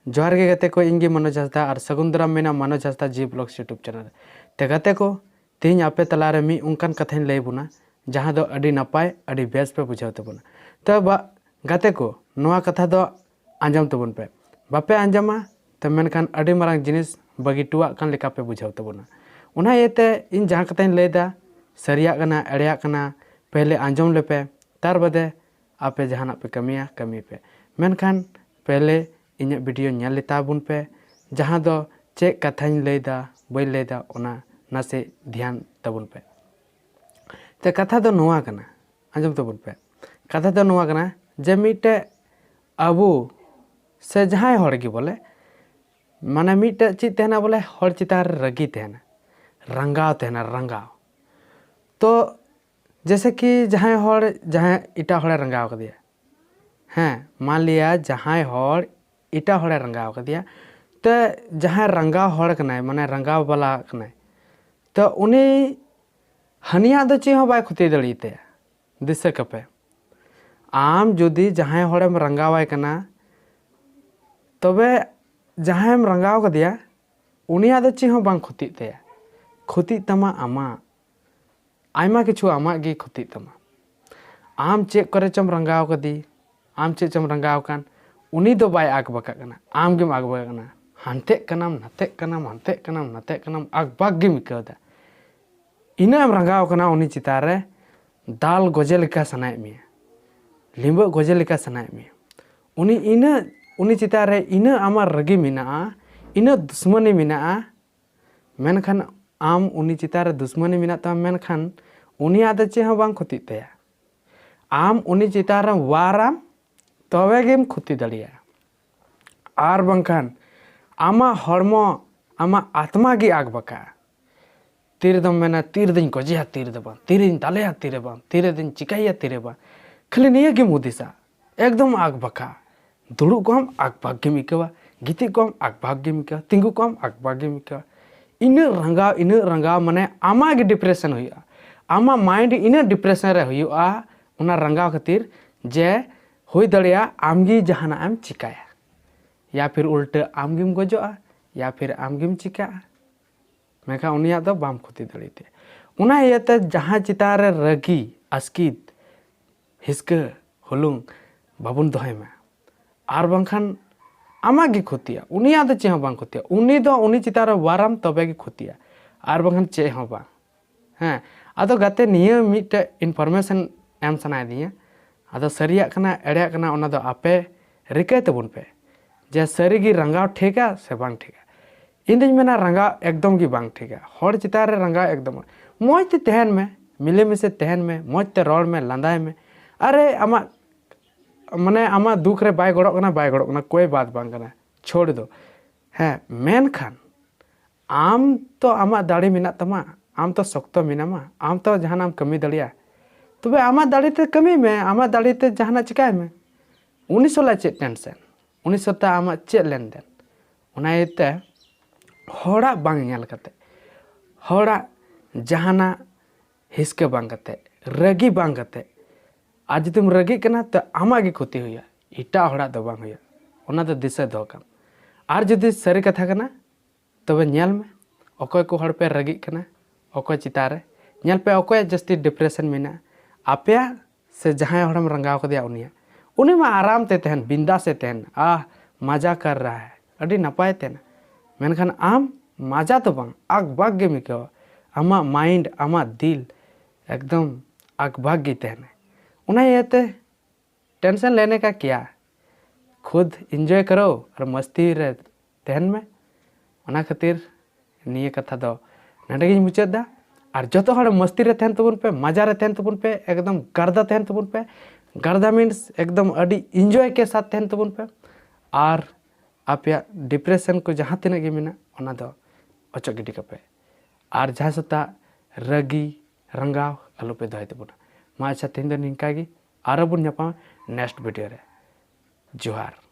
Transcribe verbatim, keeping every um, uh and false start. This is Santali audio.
ᱡᱚᱦᱟᱨ ᱜᱮ ᱜᱟᱛᱮ ᱠᱚ, ᱤᱧ ᱜᱮ ᱢᱟᱱᱚᱡᱽ ᱦᱟᱸᱥᱫᱟ ᱟᱨ ᱥᱟᱹᱜᱩᱱ ᱫᱟᱨᱟᱢ ᱢᱮᱱᱟᱜᱼᱟ ᱢᱟᱱᱚᱡᱽ ᱦᱟᱸᱥᱫᱟ ᱡᱤ ᱵᱞᱚᱜᱥ YouTube ᱪᱮᱱᱮᱞ ᱨᱮ᱾ ᱛᱮ ᱜᱟᱛᱮ ᱠᱚ, ᱛᱮᱦᱮᱧ ᱟᱯᱮ ᱛᱟᱞᱟᱨᱮ ᱢᱤᱫ ᱚᱱᱠᱟᱱ ᱠᱟᱛᱷᱟᱧ ᱞᱟᱹᱭ ᱵᱚᱱᱟ, ᱡᱟᱦᱟᱸ ᱫᱚ ᱟᱹᱰᱤ ᱱᱟᱯᱟᱭ, ᱟᱹᱰᱤ ᱵᱮᱥ ᱯᱮ ᱵᱩᱡᱷᱟᱹᱣ ᱛᱟᱵᱚᱱᱟ᱾ ᱛᱚ ᱵᱟ-, ᱜᱟᱛᱮ ᱠᱚ, ᱱᱚᱣᱟ ᱠᱟᱛᱷᱟ ᱫᱚ ᱟᱸᱡᱚᱢ ᱛᱟᱵᱚᱱ ᱯᱮ᱾ ᱵᱟᱯᱮ ᱟᱸᱡᱚᱢᱟ, ᱛᱚ ᱢᱮᱱᱠᱷᱟᱱ ᱟᱹᱰᱤ ᱢᱟᱨᱟᱝ ᱡᱤᱱᱤᱥ ᱵᱟᱹᱜᱤ ᱦᱚᱴᱚᱣᱟᱜ ᱠᱟᱱ ᱞᱮᱠᱟ ᱯᱮ ᱵᱩᱡᱷᱟᱹᱣ ᱛᱟᱵᱚᱱᱟ᱾ ᱚᱱᱟ ᱤᱭᱟᱹᱛᱮ ᱤᱧ ᱡᱟᱦᱟᱸ ᱠᱟᱛᱷᱟᱧ ᱞᱟᱹᱭᱫᱟ, ᱥᱟᱹᱨᱤᱭᱟᱜ ᱠᱟᱱᱟ, ᱮᱲᱮᱭᱟᱜ ᱠᱟᱱᱟ, ᱯᱮᱦᱞᱮ ᱟᱸᱡᱚᱢ ᱞᱮᱯᱮ, ᱛᱟᱨ ᱵᱟᱫᱮ ᱟᱯᱮ ᱡᱟᱦᱟᱱᱟᱜ ᱯᱮ ᱠᱟᱹᱢᱤᱭᱟ, ᱠᱟᱹᱢᱤ ᱯᱮ᱾ ᱢᱮᱱᱠᱷᱟᱱ ᱯᱮᱦᱞᱮ ᱤᱧᱟᱹᱜ ᱵᱷᱤᱰᱤᱭᱳ ᱧᱮᱞ ᱞᱮᱛᱟ ᱵᱚᱱ ᱯᱮ, ᱡᱟᱦᱟᱸ ᱫᱚ ᱪᱮᱫ ᱠᱟᱛᱷᱟᱧ ᱞᱟᱹᱭᱫᱟ, ᱵᱟᱹᱧ ᱞᱟᱹᱭᱫᱟ, ᱚᱱᱟ ᱱᱟᱥᱮ ᱫᱷᱮᱭᱟᱱ ᱛᱟᱵᱚᱱ ᱯᱮ᱾ ᱛᱮ ᱠᱟᱛᱷᱟ ᱫᱚ ᱱᱚᱣᱟ ᱠᱟᱱᱟ, ᱟᱸᱡᱚᱢ ᱛᱟᱵᱚᱱ ᱯᱮ᱾ ᱠᱟᱛᱷᱟ ᱫᱚ ᱱᱚᱣᱟ ᱠᱟᱱᱟ ᱡᱮ ᱢᱤᱫᱴᱮᱡ ᱟᱵᱚ ᱥᱮ ᱡᱟᱦᱟᱸᱭ ᱦᱚᱲ ᱜᱮ ᱵᱚᱞᱮ, ᱢᱟᱱᱮ ᱢᱤᱫᱴᱮᱡ ᱪᱮᱫ ᱛᱟᱦᱮᱱᱟ ᱵᱚᱞᱮ, ᱦᱚᱲ ᱪᱮᱛᱟᱱ ᱨᱮ ᱨᱟᱹᱜᱤ ᱛᱟᱦᱮᱱᱟ, ᱨᱟᱸᱜᱟᱣ ᱛᱟᱦᱮᱱᱟ, ᱨᱟᱸᱜᱟᱣ᱾ ᱛᱚ ᱡᱮᱭᱥᱮ ᱠᱤ ᱡᱟᱦᱟᱸᱭ ᱦᱚᱲ ᱡᱟᱦᱟᱸᱭ ᱮᱴᱟᱜ ᱦᱚᱲᱮ ᱨᱟᱸᱜᱟᱣ ᱠᱟᱫᱮᱭᱟ, ᱦᱮᱸ, ᱢᱟᱱ ᱞᱤᱭᱟ ᱡᱟᱦᱟᱸᱭ ᱦᱚᱲ ᱮᱴᱟᱜ ᱦᱚᱲᱮ ᱨᱟᱸᱜᱟᱣ ᱠᱟᱫᱮᱭᱟ, ᱛᱚ ᱡᱟᱦᱟᱸᱭ ᱨᱟᱸᱜᱟᱣ ᱦᱚᱲ ᱠᱟᱱᱟᱭ, ᱢᱟᱱᱮ ᱨᱟᱸᱜᱟᱣ ᱵᱟᱞᱟ ᱠᱟᱱᱟᱭ, ᱛᱚ ᱩᱱᱤ ᱦᱟᱹᱱᱤᱭᱟᱜ ᱫᱚ ᱪᱮᱫ ᱦᱚᱸ ᱵᱟᱭ ᱠᱷᱚᱛᱤ ᱫᱟᱲᱮᱭᱟᱛᱟᱭᱟ᱾ ᱫᱤᱥᱟᱹ ᱠᱟᱯᱮ, ᱟᱢ ᱡᱩᱫᱤ ᱡᱟᱦᱟᱸᱭ ᱦᱚᱲᱮᱢ ᱨᱟᱸᱜᱟᱣᱟᱭ ᱠᱟᱱᱟ, ᱛᱚᱵᱮ ᱡᱟᱦᱟᱸᱭᱮᱢ ᱨᱟᱸᱜᱟᱣ ᱠᱟᱫᱮᱭᱟ, ᱩᱱᱤᱭᱟᱜ ᱫᱚ ᱪᱮᱫ ᱦᱚᱸ ᱵᱟᱝ ᱠᱷᱚᱛᱤᱜ ᱛᱟᱭᱟ, ᱠᱷᱚᱛᱤᱜ ᱛᱟᱢᱟ ᱟᱢᱟᱜ᱾ ᱟᱭᱢᱟ ᱠᱤᱪᱷᱩ ᱟᱢᱟᱜ ᱜᱮ ᱠᱷᱚᱛᱤᱜ ᱛᱟᱢᱟ᱾ ᱟᱢ ᱪᱮᱫ ᱠᱚᱨᱮ ᱪᱚᱢ ᱨᱟᱸᱜᱟᱣ ᱠᱟᱫᱮ, ᱟᱢ ᱪᱮᱫ ᱪᱚᱢ ᱨᱟᱸᱜᱟᱣ ᱠᱟᱱ, ᱩᱱᱤ ᱫᱚ ᱵᱟᱭ ᱟᱠᱵᱟᱠᱟᱜ ᱠᱟᱱᱟ, ᱟᱢ ᱜᱮᱢ ᱟᱠᱵᱟᱠᱟᱜ ᱠᱟᱱᱟ᱾ ᱦᱟᱱᱛᱮᱜ ᱠᱟᱱᱟᱢ, ᱱᱟᱛᱮᱜ ᱠᱟᱱᱟᱢ, ᱦᱟᱱᱛᱮᱜ ᱠᱟᱱᱟᱢ, ᱱᱟᱛᱮᱜ ᱠᱟᱱᱟᱢ, ᱟᱠᱵᱟᱠ ᱜᱮᱢ ᱟᱹᱭᱠᱟᱹᱣ ᱮᱫᱟ᱾ ᱤᱱᱟᱹᱜ ᱮᱢ ᱨᱟᱸᱜᱟᱣ ᱠᱟᱱᱟ ᱩᱱᱤ ᱪᱮᱛᱟᱱ ᱨᱮ, ᱫᱟᱞ ᱜᱚᱡᱮ ᱞᱮᱠᱟ ᱥᱟᱱᱟᱭᱮᱫ ᱢᱮᱭᱟ, ᱞᱤᱸᱵᱟᱹᱜ ᱜᱚᱡᱮ ᱞᱮᱠᱟ ᱥᱟᱱᱟᱭᱮᱫ ᱢᱮᱭᱟ᱾ ᱩᱱᱤ ᱤᱱᱟᱹᱜ, ᱩᱱᱤ ᱪᱮᱛᱟᱱ ᱨᱮ ᱤᱱᱟᱹᱜ ᱟᱢᱟᱜ ᱨᱟᱹᱜᱤ ᱢᱮᱱᱟᱜᱼᱟ, ᱤᱱᱟᱹᱜ ᱫᱩᱥᱢᱟᱹᱱᱤ ᱢᱮᱱᱟᱜᱼᱟ, ᱢᱮᱱᱠᱷᱟᱱ ᱟᱢ ᱩᱱᱤ ᱪᱮᱛᱟᱱ ᱨᱮ ᱫᱩᱥᱢᱟᱹᱱᱤ ᱢᱮᱱᱟᱜ ᱛᱟᱢᱟ, ᱢᱮᱱᱠᱷᱟᱱ ᱩᱱᱤᱭᱟᱜ ᱫᱚ ᱪᱮᱫ ᱦᱚᱸ ᱵᱟᱝ ᱠᱷᱚᱛᱤᱜ ᱛᱟᱭᱟ᱾ ᱟᱢ ᱩᱱᱤ ᱪᱮᱛᱟᱱ ᱨᱮ ᱣᱟᱨᱟᱢ, ᱛᱚᱵᱮ ᱜᱮᱢ ᱠᱷᱚᱛᱤ ᱫᱟᱲᱮᱭᱟᱜᱼᱟ᱾ ᱟᱨ ᱵᱟᱝᱠᱷᱟᱱ ᱟᱢᱟᱜ ᱦᱚᱲᱢᱚ, ᱟᱢᱟᱜ ᱟᱛᱢᱟ ᱜᱮ ᱟᱠᱵᱟᱠᱟᱜᱼᱟ᱾ ᱛᱤ ᱨᱮᱫᱚᱢ ᱢᱮᱱᱟ, "ᱛᱤ ᱨᱮᱫᱚᱧ ᱜᱚᱡᱮᱭᱟ, ᱛᱤ ᱨᱮᱫᱚ ᱵᱟᱝ, ᱛᱤ ᱨᱮᱧ ᱫᱟᱞᱮᱭᱟ, ᱛᱤ ᱨᱮ ᱵᱟᱝ, ᱛᱤ ᱨᱮᱫᱚᱧ ᱪᱤᱠᱟᱹᱭᱮᱭᱟ, ᱛᱤ ᱨᱮ ᱵᱟᱝ", ᱠᱷᱟᱹᱞᱤ ᱱᱤᱭᱟᱹ ᱜᱮᱢ ᱦᱩᱫᱤᱥᱟ᱾ ᱮᱠᱫᱚᱢ ᱟᱠᱵᱟᱠᱟ᱾ ᱫᱩᱲᱩᱵ ᱠᱚᱜ ᱟᱢ, ᱟᱠᱵᱟᱠ ᱜᱮᱢ ᱟᱹᱭᱠᱟᱹᱣᱟ᱾ ᱜᱤᱛᱤᱡ ᱠᱚᱜ ᱟᱢ, ᱟᱠᱵᱟᱠ ᱜᱮᱢ ᱟᱹᱭᱠᱟᱹᱣᱟ᱾ ᱛᱤᱸᱜᱩ ᱠᱚᱜ ᱟᱢ, ᱟᱠᱵᱟᱠ ᱜᱮᱢ ᱟᱹᱭᱠᱟᱹᱣᱟ᱾ ᱤᱱᱟᱹᱜ ᱨᱟᱸᱜᱟᱣ, ᱤᱱᱟᱹᱜ ᱨᱟᱸᱜᱟᱣ, ᱢᱟᱱᱮ ᱟᱢᱟᱜ ᱜᱮ ᱰᱤᱯᱨᱮᱥᱚᱱ ᱦᱩᱭᱩᱜᱼᱟ᱾ ᱟᱢᱟᱜ ᱢᱟᱭᱤᱱᱰ ᱤᱱᱟᱹᱜ ᱰᱤᱯᱨᱮᱥᱚᱱ ᱨᱮ ᱦᱩᱭᱩᱜᱼᱟ ᱚᱱᱟ ᱨᱟᱸᱜᱟᱣ ᱠᱷᱟᱹᱛᱤᱨ, ᱡᱮ ᱦᱩᱭ ᱫᱟᱲᱮᱭᱟᱜᱼᱟ ᱟᱢ ᱜᱮ ᱡᱟᱦᱟᱱᱟᱜ ᱮᱢ ᱪᱤᱠᱟᱹᱭᱟ᱾ ᱭᱟ ᱯᱷᱤᱨ ᱩᱞᱴᱟᱹ ᱟᱢ ᱜᱮᱢ ᱜᱚᱡᱚᱜᱼᱟ, ᱭᱟ ᱯᱷᱤᱨ ᱟᱢ ᱜᱮᱢ ᱪᱤᱠᱟᱹᱜᱼᱟ, ᱢᱮᱱᱠᱷᱟᱱ ᱩᱱᱤᱭᱟᱜ ᱫᱚ ᱵᱟᱢ ᱠᱷᱚᱛᱤ ᱫᱟᱲᱮᱭᱟᱛᱟᱭᱟ᱾ ᱚᱱᱟ ᱤᱭᱟᱹᱛᱮ ᱡᱟᱦᱟᱸᱭ ᱪᱮᱛᱟᱱ ᱨᱮ ᱨᱟᱹᱜᱤ, ᱟᱥᱠᱤᱛ, ᱦᱤᱥᱠᱟᱹ, ᱦᱩᱞᱩᱝ ᱵᱟᱵᱚᱱ ᱫᱚᱦᱚᱭ ᱢᱟ, ᱟᱨ ᱵᱟᱝᱠᱷᱟᱱ ᱟᱢᱟᱜ ᱜᱮ ᱠᱷᱚᱛᱤᱭᱟ, ᱩᱱᱤᱭᱟᱜ ᱫᱚ ᱪᱮᱫ ᱦᱚᱸ ᱵᱟᱝ ᱠᱷᱚᱛᱤᱭᱟ᱾ ᱩᱱᱤ ᱫᱚ ᱩᱱᱤ ᱪᱮᱛᱟᱱ ᱨᱮ ᱣᱟᱨᱟᱢ ᱛᱚᱵᱮ ᱜᱮ ᱠᱷᱚᱛᱤᱭᱟ, ᱟᱨ ᱵᱟᱝᱠᱷᱟᱱ ᱪᱮᱫ ᱦᱚᱸ ᱵᱟᱝ᱾ ᱦᱮᱸ, ᱟᱫᱚ ᱜᱟᱛᱮ, ᱱᱤᱭᱟᱹ ᱢᱤᱫᱴᱮᱡ information ᱮᱢ ᱥᱟᱱᱟᱭᱮᱫᱤᱧᱟ᱾ ᱟᱫᱚ ᱥᱟᱹᱨᱤᱭᱟᱜ ᱠᱟᱱᱟ ᱮᱲᱮᱭᱟᱜ ᱠᱟᱱᱟ, ᱚᱱᱟ ᱫᱚ ᱟᱯᱮ ᱨᱤᱠᱟᱹᱭ ᱛᱟᱵᱚᱱ ᱯᱮ ᱡᱮ ᱥᱟᱹᱨᱤ ᱜᱮ ᱨᱟᱸᱜᱟᱣ ᱴᱷᱤᱠᱟ ᱥᱮ ᱵᱟᱝ ᱴᱷᱤᱠᱟ᱾ ᱤᱧ ᱫᱩᱧ ᱢᱮᱱᱟ ᱨᱟᱸᱜᱟᱣ ᱮᱠᱫᱚᱢ ᱜᱮ ᱵᱟᱝ ᱴᱷᱤᱠᱟ᱾ ᱦᱚᱲ ᱪᱮᱛᱟᱱ ᱨᱮ ᱨᱟᱸᱜᱟᱣ ᱮᱠᱫᱚᱢ, ᱢᱚᱡᱽ ᱛᱮ ᱛᱟᱦᱮᱱ ᱢᱮ, ᱢᱤᱞᱮᱢᱤᱥᱮ ᱛᱟᱦᱮᱱ ᱢᱮ, ᱢᱚᱡᱽ ᱛᱮ ᱨᱚᱲ ᱢᱮ, ᱞᱟᱸᱫᱟᱭ ᱢᱮ᱾ ᱟᱨᱮ ᱟᱢᱟᱜ ᱢᱟᱱᱮ ᱟᱢᱟᱜ ᱫᱩᱠ ᱨᱮ ᱵᱟᱭ ᱜᱚᱲᱚᱜ ᱠᱟᱱᱟ, ᱵᱟᱭ ᱜᱚᱲᱚᱜ ᱠᱟᱱᱟ, ᱠᱳᱭ ᱵᱟᱛ ᱵᱟᱝ ᱠᱟᱱᱟ, ᱪᱷᱳᱲ ᱫᱚ᱾ ᱦᱮᱸ, ᱢᱮᱱᱠᱷᱟᱱ ᱟᱢ ᱛᱚ ᱟᱢᱟᱜ ᱫᱟᱲᱮ ᱢᱮᱱᱟᱜ ᱛᱟᱢᱟ, ᱟᱢ ᱛᱚ ᱥᱚᱠᱛᱚ ᱢᱮᱱᱟᱢᱟ, ᱟᱢ ᱛᱚ ᱡᱟᱦᱟᱱᱟᱜ ᱮᱢ ᱠᱟᱹᱢᱤ ᱫᱟᱲᱮᱭᱟᱜᱼᱟ᱾ ᱛᱚᱵᱮ ᱟᱢᱟᱜ ᱫᱟᱲᱮ ᱛᱮ ᱠᱟᱹᱢᱤ ᱢᱮ, ᱟᱢᱟᱜ ᱫᱟᱲᱮ ᱛᱮ ᱡᱟᱦᱟᱱᱟᱜ ᱪᱤᱠᱟᱭ ᱢᱮ᱾ ᱩᱱᱤ ᱥᱟᱞᱟᱜ ᱪᱮᱫ tension? ᱩᱱᱤ ᱥᱟᱛᱮ ᱟᱢᱟᱜ ᱪᱮᱫ ᱞᱮᱱᱫᱮᱱ? ᱚᱱᱟ ᱤᱭᱟᱹᱛᱮ ᱦᱚᱲᱟᱜ ᱵᱟᱝ ᱧᱮᱞ ᱠᱟᱛᱮ, ᱦᱚᱲᱟᱜ ᱡᱟᱦᱟᱱᱟᱜ ᱦᱤᱥᱠᱟᱹ ᱵᱟᱝ ᱠᱟᱛᱮ, ᱨᱟᱹᱜᱤ ᱵᱟᱝ ᱠᱟᱛᱮ, ᱟᱨ ᱡᱩᱫᱤᱢ ᱨᱟᱹᱜᱤᱜ ᱠᱟᱱᱟ ᱛᱚ ᱟᱢᱟᱜ ᱜᱮ ᱠᱷᱚᱛᱤ ᱦᱩᱭᱩᱜᱼᱟ, ᱮᱴᱟᱜ ᱦᱚᱲᱟᱜ ᱫᱚ ᱵᱟᱝ ᱦᱩᱭᱩᱜᱼᱟ᱾ ᱚᱱᱟ ᱫᱚ ᱫᱤᱥᱟᱹ ᱫᱚᱦᱚ ᱠᱟᱜ ᱢᱮ᱾ ᱟᱨ ᱡᱩᱫᱤ ᱥᱟᱹᱨᱤ ᱠᱟᱛᱷᱟ ᱠᱟᱱᱟ, ᱛᱚᱵᱮ ᱧᱮᱞ ᱢᱮ, ᱚᱠᱚᱭ ᱠᱚ ᱦᱚᱲ ᱯᱮ ᱨᱟᱹᱜᱤᱜ ᱠᱟᱱᱟ, ᱚᱠᱚᱭ ᱪᱮᱛᱟᱱ ᱨᱮ, ᱧᱮᱞ ᱯᱮ ᱚᱠᱚᱭᱟᱜ ᱡᱟᱹᱥᱛᱤ depression ᱢᱮᱱᱟᱜᱼᱟ, ᱟᱯᱮᱭᱟᱜ ᱥᱮ ᱡᱟᱦᱟᱸᱭ ᱦᱚᱲᱮᱢ ᱨᱟᱸᱜᱟᱣ ᱠᱟᱫᱮᱭᱟ ᱩᱱᱤᱭᱟᱜ? ᱩᱱᱤ ᱢᱟ ᱟᱨᱟᱢ ᱛᱮ ᱛᱟᱦᱮᱱ, ᱵᱤᱱᱫᱟᱥ ᱮ ᱛᱟᱦᱮᱱ, ᱟᱦ, ᱢᱟᱡᱟ ᱠᱟᱨ ᱨᱟᱦᱟ ᱦᱟᱭ, ᱟᱹᱰᱤ ᱱᱟᱯᱟᱭ ᱛᱟᱦᱮᱱᱟ᱾ ᱢᱮᱱᱠᱷᱟᱱ ᱟᱢ ᱢᱟᱡᱟ ᱫᱚ ᱵᱟᱝ, ᱟᱠᱵᱟᱠ ᱜᱮᱢ ᱟᱹᱭᱠᱟᱹᱣᱟ᱾ ᱟᱢᱟᱜ mind, ᱟᱢᱟᱜ ᱫᱤᱞ ᱮᱠᱫᱚᱢ ᱟᱠᱵᱟᱠ ᱜᱮ ᱛᱟᱦᱮᱱᱟ᱾ ᱚᱱᱟ ᱤᱭᱟᱹᱛᱮ tension लेने का क्या, खुद enjoy करो और मस्ती ᱨᱮ ᱛᱟᱦᱮᱱ ᱢᱮ᱾ ᱚᱱᱟ ᱠᱷᱟᱹᱛᱤᱨ ᱱᱤᱭᱟᱹ ᱠᱟᱛᱷᱟ ᱫᱚ ᱱᱚᱰᱮ ᱜᱤᱧ ᱢᱩᱪᱟᱹᱫ ᱮᱫᱟ᱾ ᱟᱨ ᱡᱚᱛᱚ ᱦᱚᱲ ᱢᱟᱥᱛᱤ ᱨᱮ ᱛᱟᱦᱮᱱ ᱛᱟᱵᱚᱱ ᱯᱮ, ᱢᱟᱡᱟ ᱨᱮ ᱛᱟᱦᱮᱱ ᱛᱟᱵᱚᱱ ᱯᱮ, ᱮᱠᱫᱚᱢ ᱜᱟᱨᱫᱟ ᱛᱟᱦᱮᱱ ᱛᱟᱵᱚᱱ ᱯᱮ᱾ ᱜᱟᱨᱫᱟ means ᱮᱠᱫᱚᱢ ᱟᱹᱰᱤ enjoy ᱠᱮ ᱥᱟᱛ ᱛᱟᱦᱮᱱ ᱛᱟᱵᱚᱱ ᱯᱮ᱾ ᱟᱨ ᱟᱯᱮᱭᱟᱜ depression ᱠᱚ ᱡᱟᱦᱟᱸ ᱛᱤᱱᱟᱹᱜ ᱜᱮ ᱢᱮᱱᱟᱜ, ᱚᱱᱟ ᱫᱚ ᱚᱪᱚᱜ ᱜᱤᱰᱤ ᱠᱟᱯᱮ᱾ ᱟᱨ ᱡᱟᱦᱟᱸᱭ ᱥᱟᱛᱟᱜ ᱨᱟᱹᱜᱤ, ᱨᱟᱸᱜᱟᱣ ᱟᱞᱚᱯᱮ ᱫᱚᱦᱚᱭ ᱛᱟᱵᱚᱱᱟ᱾ ᱢᱟ ᱟᱪᱪᱷᱟ, ᱛᱮᱦᱮᱧ ᱫᱚ ᱱᱤᱝᱠᱟ ᱜᱮ, ᱟᱨᱚ ᱵᱚᱱ ᱧᱟᱯᱟᱢᱟ next video ᱨᱮ᱾ ᱡᱚᱦᱟᱨ᱾